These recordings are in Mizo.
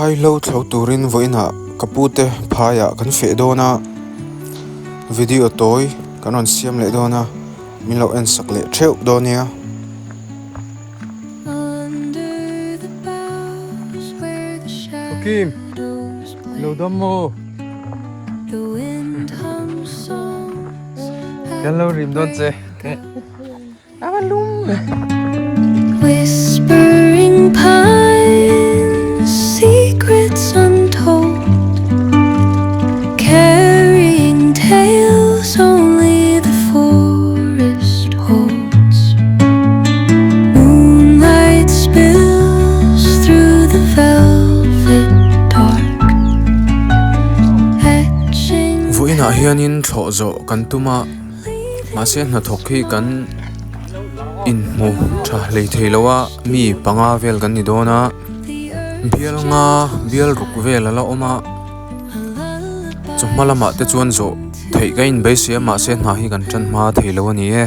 Phai hlo thlo turin vawiinah ka pute phaiah kan feh dawn a, video tawi kan rawn siam leh dawn a, min lo en sak leh theuh dawn nia. Kim, lo dam maw? Kan lo rim dawn che. Whispering pines, secrets untold, carrying tales only the forest holds. Moonlight spills through the velvet dark, etching. Vawiinah hianin thlawh zawh kan tum a. Mahse hnathawk hi kan inhmu tha hlei thei lo a mi panga vel kan ni dawn a bial nga bial ruk vel a la awm a chawhma lamah te chuan zawh theih ka inbeisei a mahse hna hi kan tan hma thei lo a ni e.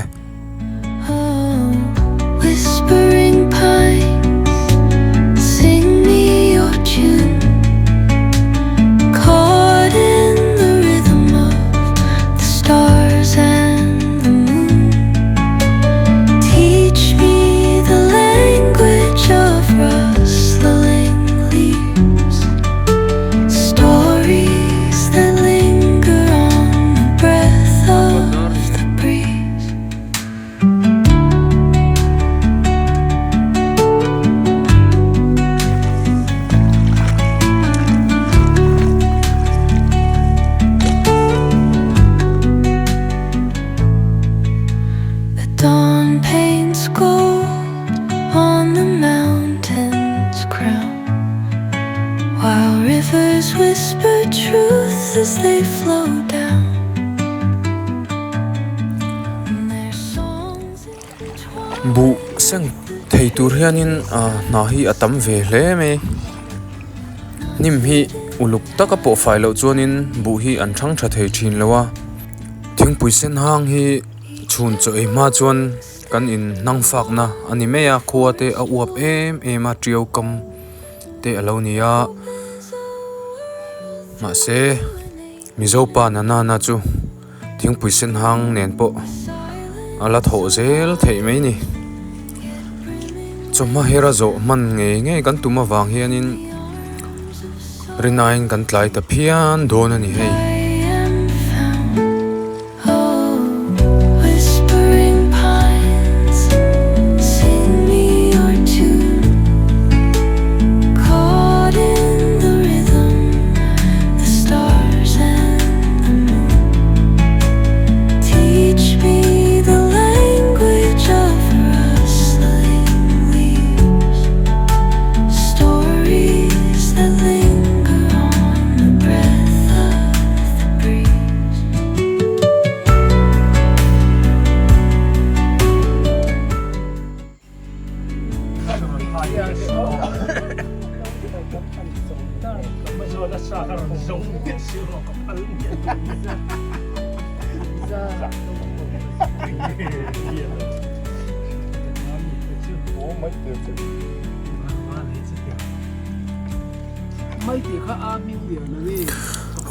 Dawn paints gold on the mountain's crown While rivers whisper truth as they flow down And their songs intertwine Buh seng thei tur hianin hna hi a tam ve hle mai hnim hi uluk taka pawh fai loh chuanin buh hi an thang tha thei thin lo a thingpui sen hang hi. Chhun chaw ei hma chuan kan in hnang fakna a ni mai a khua te a uap em em a tiau kam te a lo ni a mahse mizo pa na nana chu thingpui sen hang nen pawh a la thawh zel theih mai a ni chawhma hera zawh hman ngei ngei kan tum avang hianin. Rinaiin kan tlai ta phian dawn a ni hei.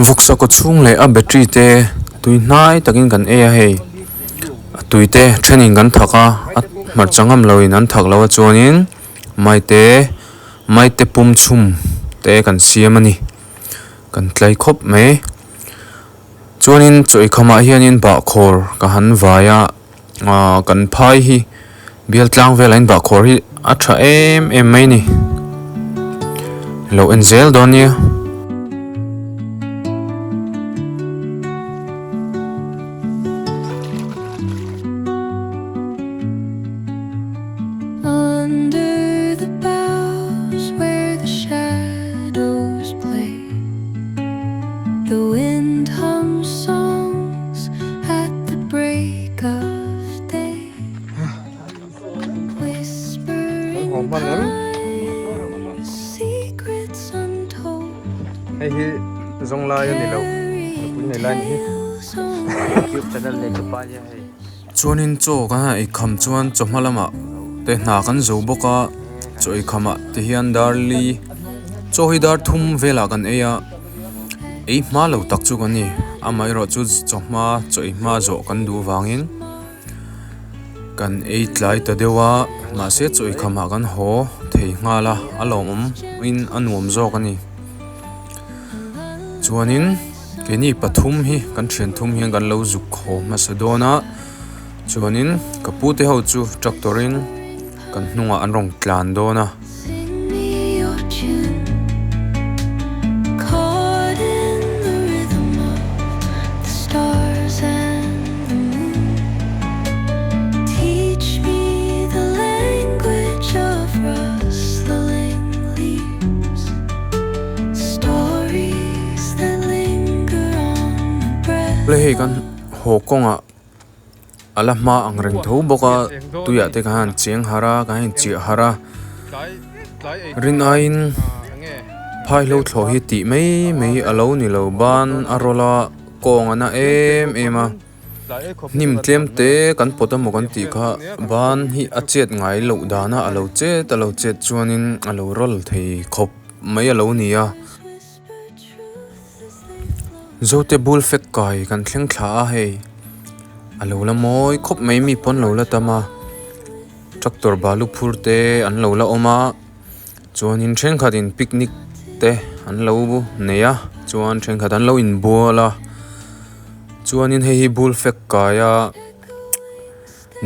Vawksa kaw chhung leh a battery te tui hnai takin kan ei a hei a tui te thenin kan thak a a hmarcha ngam lo in an thak lo a chuanin maite maite pum chhum te kan siam a ni kan tlai khawp mai chuanin chaw eikham ah hianin bahkhawr ka han vai a ahh kan phai hi bial tlang velah hian bahkhawr hi a tha em em mai a ni lo en zel dawn nia. Under the boughs where the shadows play The wind hums songs at the break of day Whispering pines, secrets untold Hei hi zawng lai a ni lo, nupui nei lai a ni hi. YouTube channel nei tu pa nia hei. Chuanin chaw kan han eikham chuan chawhma lamah te hna kan zo bawk a, chaw eikhamah te hian darli. Chaw hi dar thum velah kan ei a, ei hma lo tak chu kan ni. Amaherawhchu chawhma chaw ei hma zawh kan duh avangin kan ei tlai ta deuh a, mahse chaw ei khamah kan haw thei nghal a, a lawmawm in a nuam zawk a ni. Chuanin keini pathum hi kan thian thum hian kan lo zuk haw hmasa dawn a, chuanin ka pu te ho chu tractor in kan hnungah an rawn tlan dawn a. Le hei kan haw kawngah a la hma ang reng tho bawk a tuiah te khan cheng harh a kan inchiah harh a rin aiin phai hlo thlawh hi tih mai mai a lo ni lo ban a rawl a kawng a na em em a hnim tlem te kan pawt emaw kan tih kha ban hi a chet ngai loh dana a lo chet a lo chet chuanin a lo rawl thei khawp mai a lo ni a. Zote bul fek kai kan thleng thla a hei a lo la mawi khawp mai mi pawn lo la tam a tractor balu phur te an lo la awm a chuanin thenkhatin picnic te an lo nei a chuan thenkhat an lo inbual a chuanin hei hi bul fek kaia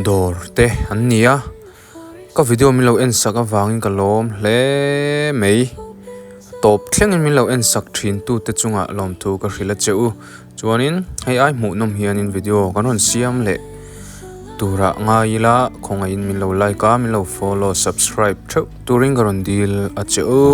dawr te an ni a. Ka video min lo en sak avangin ka lawm hle mai. Tawp thlengin min lo en sak thin tute chungah lawmthu ka hrilh a che u. Chuanin hei ai hmuhnawm hianin video kan rawn siam leh turah ngai ila khawngaihin min lo like a, min lo follow, subscribe theuh turin ka rawn dil a che u.